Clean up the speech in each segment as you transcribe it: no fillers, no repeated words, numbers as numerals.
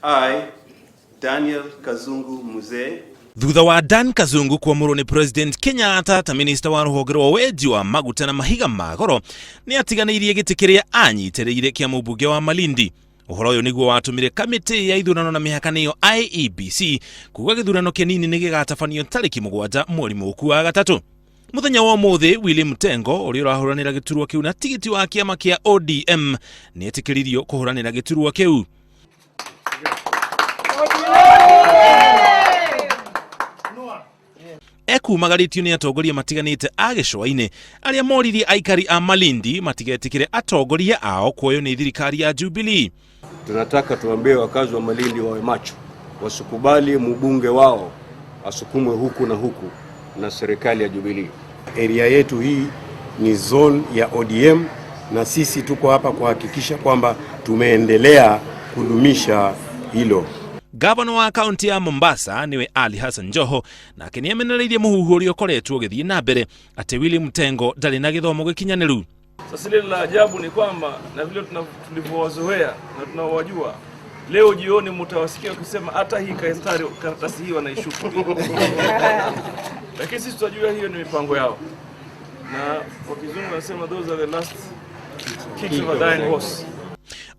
I, Daniel Kazungu Muzee, Thutha wa Dan Kazungu kwamũrwo nĩ President Kenyatta ta minista wa rũhonge rwa wenji wa maguta na mahiga ma goro, nĩ atiganĩirie gĩtĩ kĩrĩa anyitĩrĩire kĩa mũmbunge wa Malindi. Ũhoro ũyũ nĩguo watũmire kamĩtĩ ya ithurano na mĩhaka nĩyo IEBC kuga gĩthurano kĩnini nĩ gĩgatabanio tarĩki 7 mweri mũũku wa gatatũ. Mũthenya wa ũmũthĩ Willy Mutengo ũrĩa ũrahũranĩra gĩturwa kĩu na tigiti wa kĩama kĩa ODM nĩ etĩkĩririo kũhũranĩra gĩturwa kĩu. Ekumagarĩtio nĩ atongoria matiganĩte a gĩcũa-inĩ arĩa moririe aikari a Malindi matigetĩkĩre atongoria ao kuoywo nĩ thirikari ya Jubilee. Tunataka tuambie wakazi wa Malindi wawe macho, wasikubali mbunge wao asukumwe huku na huku na serikali ya Jubilee. Area yetu hii ni zone ya ODM na sisi tuko hapa kuhakikisha kwamba tumeendelea kudumisha hilo. Gavana wa kaunti ya Mombasa niwe Ali Hassan Joho nake nĩ amenereirie mũhuhu ũrĩa ũkoretwo ũgĩthiĩ na mbere atĩ Willy Mutengo ndarĩ na gĩthomo gĩkinyanĩru. Sasa lile la ajabu ni kwamba na vile tulivyowazoea na tunawajua, leo jioni mtawasikia wakisema hata hii karatasi hii wanaishuku. Lakini sisi tunajua hiyo ni mipango yao, na kwa kizungu wanasema those are the last kicks of a dying horse.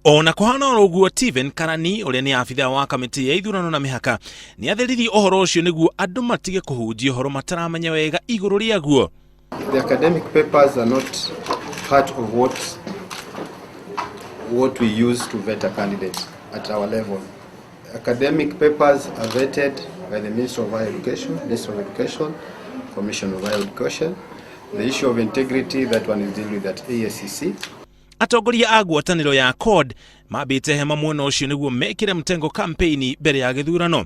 Ona kũhana oro ũguo, Stephen Karani ũrĩa nĩ abithaa wa kamĩtĩ ya ithurano na mĩhaka nĩ atheririe ũhoro ũcio nĩguo andũ matige kũhunjia ũhoro mataramenya wega igũrũ rĩaguo. The academic papers are not part of what we use to vet a candidate at our level. Academic papers are vetted by the Ministry of Higher Education, Ministry of Education, Commission of Higher Education. The issue of integrity, that one is dealt with at EACC. Atongoria a ngwatanĩro ya CORD mambĩte hema mwena ũcio nĩguo mekĩre Mtengo campaign mbere ya gĩthurano.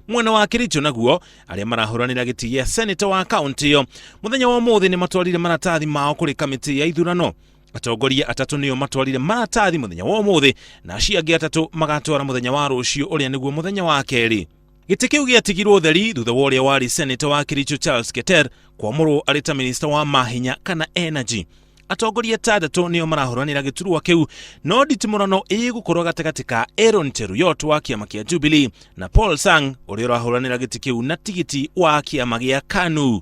Mwena wa Kericho naguo, arĩa marahũranĩra gĩtĩ gĩa senator wa kaunti ĩyo mũthenya wa ũmũthĩ nĩ matwarire maratathi mao kũrĩ kamĩtĩ ya ithurano. Atongoria atatũ nĩo matwarire maratathi mũthenya wa ũmũthĩ na acio angĩ atatũ magatwara mũthenya wa rũciũ ũrĩa nĩguo mũthenya wa kerĩ. Gĩtĩ kĩu gĩatigirwo ũtheri thutha wa ũrĩa warĩ senator wa Kericho Charles Keter kwamũrwo arĩ ta minista wa mahinya kana energy. Atongoria atandatũ nĩo marahũranĩra gĩturwa kĩu, no nditimũrano ĩgũkorwo gatagatĩ ka Aaron Cheruiyot wa kĩama kĩa Jubilee na Paul Sang ũrĩa ũrahũranĩra gĩtĩ kĩu na tigiti wa kĩama gĩa KANU.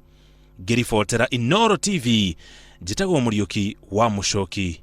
Ngĩribotera Inooro TV, njĩtagwo Mũriũki wa Mũcoki.